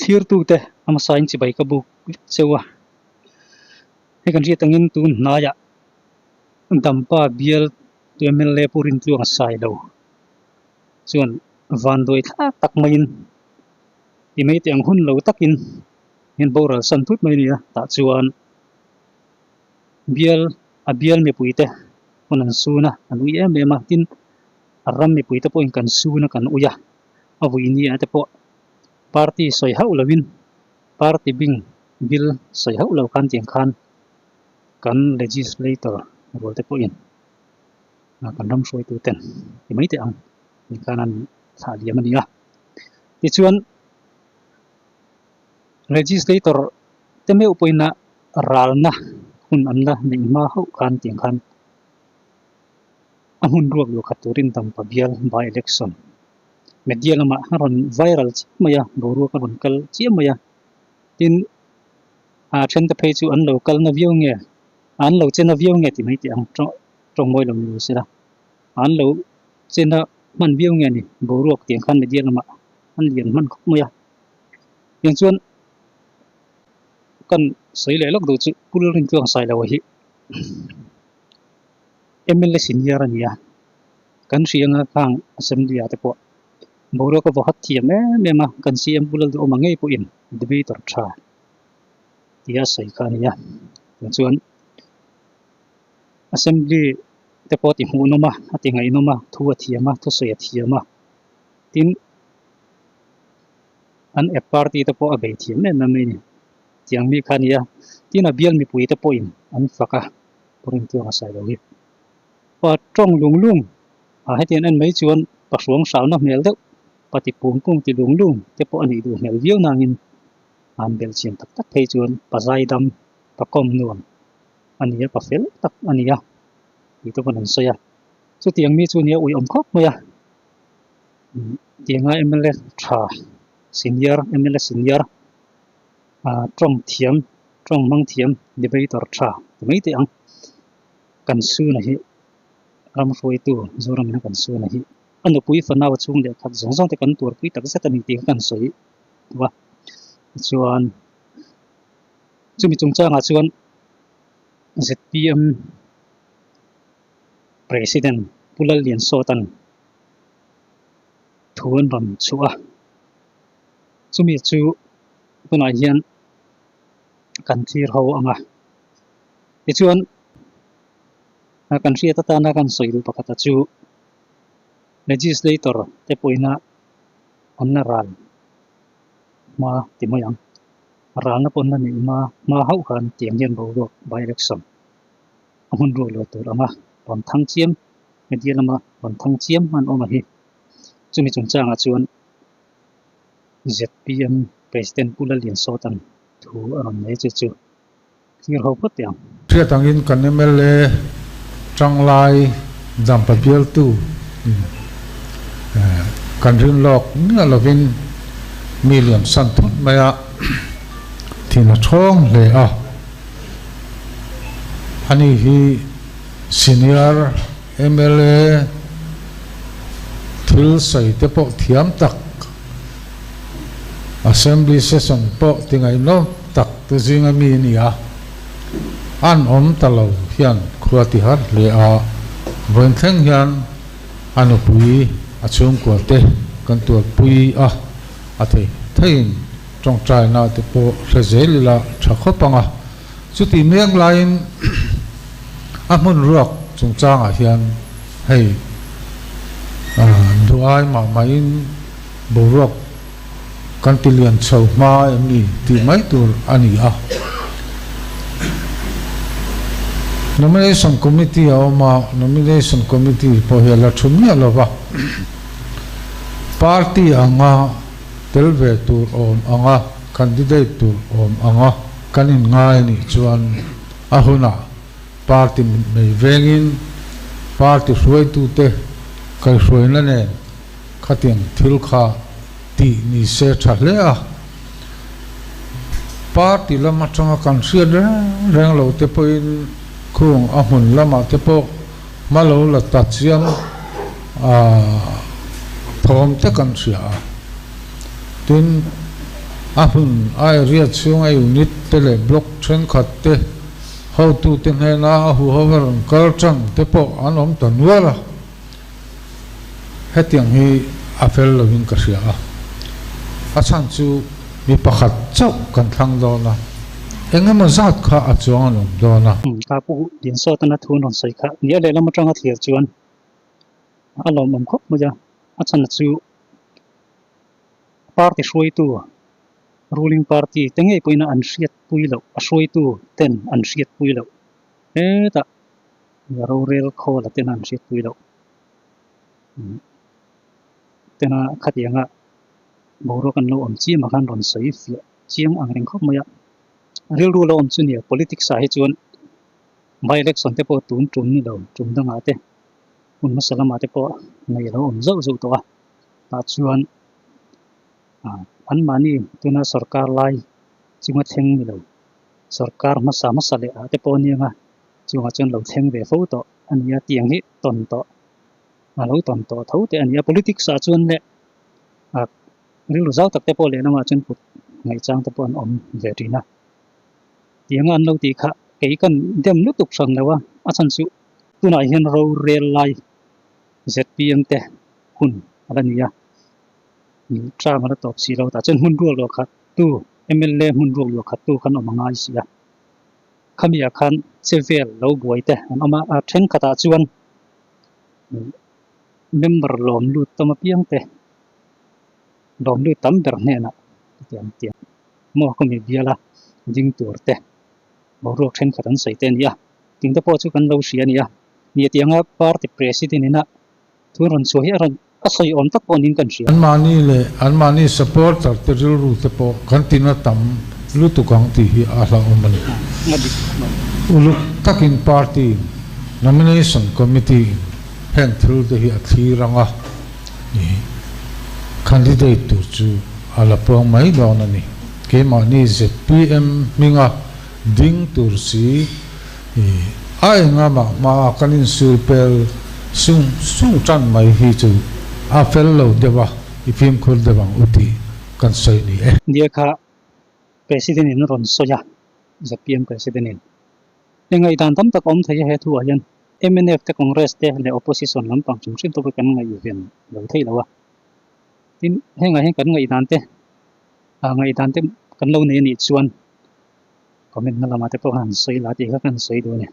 Thirtute a hmasain chibai ka buk vek cheu a, hei kan hriat angin tun hnaiah Dampa bial mla Pu Rintluang Sailo chuan vanduai thlak tak maiin ti mai teh ang hun lo takin hian boral san thut mai a ni a, tah chuan bial a bial mipuite hun an sun a, an ui em em a, tin a ram mipuite pawhin kan sun a kan ui a, a vui ni ah te pawh party sawi hauh lovin party bing bill sawi hauh lo khan tiang khan kan legislator rual te pawhin kan ram hruaitu ten ti mai teh ang tih khan an thlah liam a ni a. Tichuan legislator te meuh pawhin a ralna hun an la neih hma hauh khan tiang khan a hmun ruak luah khat turin Dampa bial by election media lamah a rawn viral chiah mai a, boruak a rawn kal chiah mai a, tin a then te phei chu an lo kal na viau nge an lo che na viau nge tih mai teh ang tawng mawi lo ni lo sela an lo che na hman viau nge ni boruak tiang khan media lamah an lian hman khawp mai a, tiang chuan kan sawi leh lawk duh chu Pu Lalrintluang Sailoa hi mla senior a ni a, kan hria anga khang assembly ah te pawh boruak a vawkhat thiam em em a, kan CM bula duh awm ang ngei pawhin debater tha tia sawi kha a ni a, tichuan assembly te pawh a ti hmuhnawm a, a ti ngaihnawm a, thu a thiam a, thusawi a thiam a, tin an app party te pawh a bei thiam em em mai a ni, tiang mi kha a ni a, tin a bial mipui te pawhin an fak a. Pawhin chuan a sawi lo hi. Pa tawng lung lung a hetiang en mai chuan pa hruang hrauna hmel deuh, pa ti pum pum ti lung lung te pawh a nih duh hmel viau nangin an belh chian tak tak phei chuan pa zaidam, pa kawm nuam a ni a, pa fel tak a ni a tih te pawn an sawi a. Chutiang mi chu nia uiawm khawp mai a, tianga mla tha senior, mla senior tawng thiam, tawng hmang thiam debater tha ti mai teh ang. Kan suna hi ram hruaitu Zoramin a kan suna hi a nupui fanau chhung leh khat zawng zawng te kan tuarpui tak zet a ni tih kha kan sawi duh a. Tichuan chumi chungchangah chuan zpm President Pu Lalliansawta'n thu an rawn chhuah a. Chumi chu tunah hian kan thlir ho ang a, tichuan kan hriat atana kan sawi duh pakhata chu legislator te pawhina an la ral hma ti mai ang, ralna pawn la neih hma hma hauh khan tiang hian boruak by election a hmun ruak lo tur anga rawn thang chiam media lama rawn thang chiam an awm a hi chumi chungchangah chuan. Zpm President Pu Lalliansawta'n thu a rawn nei che chu thlir ho phawt teh ang. Hriat angin kan mla tanglai Dampa bialtu in kan rin lawk miah lovin mi liam san thut mai a, thin a thawng hle a. Ani hi senior Mla thil sawi te pawh thiam tak, Assembly session pawh ti ngaihnawm tak te zinga mi a ni a, an awm ta lo hian khua ti har hle a, vawiin thleng hian a nupui a chhungkua te kan tuarpui a, a thei theiin tawngtaina te pawh hre zel ila tha khawp ang a. Chuti mek laiin a hmun ruak chungchangah hian hei duai mah mahin boruak kan ti lian chho hma em ni tih mai tur a ni a. Nomination Committee a awm a, Nomination Committee pawh hi a la thu miah lo va, Party anga tel ve tur awm anga candidate tur awm anga kan inngai a nih chuan a hunah party mitmei vengin party hruaitute kaihhruaina nen khatiang thil kha tih ni se tha hle a. Party lam atanga kan hriat reng reng lo te pawhin khung a hmun lamah te pawh hma lo la ta chiang thawm te kan hria a. Tin. A hun a area chhunga unit te leh block thenkhat te hotute hnena a huho a rawn kal tan te pawh an awm ta nual a. Hetiang hi a fel lovin ka hria a, a chhan chu mi pakhat chauh kan thlang dawn a, eng emaw zat kha a chuang an awm dawn a. Ka pu Liansawtana thu an rawn sawi kha nia lehlam atanga thlir chuan a lawmawm khawp mai a, a chhan chu party hruaitu ruling party te ngei pawhin an hriatpui loh, a hruaitu ten an hriatpui loh hetah rorel khawl a ten an hriatpui loh tena khatianga boruak an lo awm chiam ah khan rawn sawi fiah chiang ang reng khawp mai a, rilru lo awm chu nia politics ah hi chuan by election te pawh tun tum ni lo tum dangah te hun hmasa lamah te pawh ngaih a lo awm zauh zauh tawh a tah chuan anmahni tuna sorkar lai chunga thleng ni lo sorkar hmasa hmasa leh ah te pawh a nia. Chungah chuan lo thleng ve fo tawh a ni a, tiang hi tawn tawh a lo tawn tawh tho te a ni a. Politics ah chuan leh ah rilru zau tak te pawh leh lamah chuan kut ngaihchang te pawh an awm ve thin a. Tianga an lo tih kha kei kan dem lutuk hran lo a, a chhan chu tunah hian rorel lai zpm te hun a la ni a, term a la tawp si lo tah chuan hmun ruak luah khat tu mla hmun ruak luah khat tu khan awm a ngai si a. Khami ah khan che vel lo buai te an awm a, a thenkhat ah chuan member lawm lut tam apiang te lawm lut tam ber hnenah hetiang tiang maw khawmi biala ding tur te boruak thenkhat an sawi te a ni a, ting te pawh chu kan lo hria a ni a, ni tianga party president ina thu rawn chhuah hi a rawn a sawi awm tak pawh niin kan hria. Anmahni leh anmahni supporter te rilru te pawh kan tina tam lutuk ang tih hi a hlauhawm a ni. Uluk takin party nomination committee in heng thil te hi a thlir ang a, candidate tur chu a la puang mai dawn a ni. Keimahni zpm hminga ding tur si A engamah hmaa kan insul pel sung sung tan mai hi chu a fel lo deuh a, i fimkhur deuh ang u tih kan sawi ni e. Nia kha President in a rawn sawi a, zpm President in. Heng ngaihdan tam tak a awm thei a he thu ah hian mnf te Congress te leh Opposition lampang hrim hrim te pawh kan ngaihven lo thei lo a. Tin, hengah hian kan ngaihdan te, ngaihdan te kan lo nei a nih chuan Comment na lamah te pawh khan sawi la tih kha kan sawi duh a ni.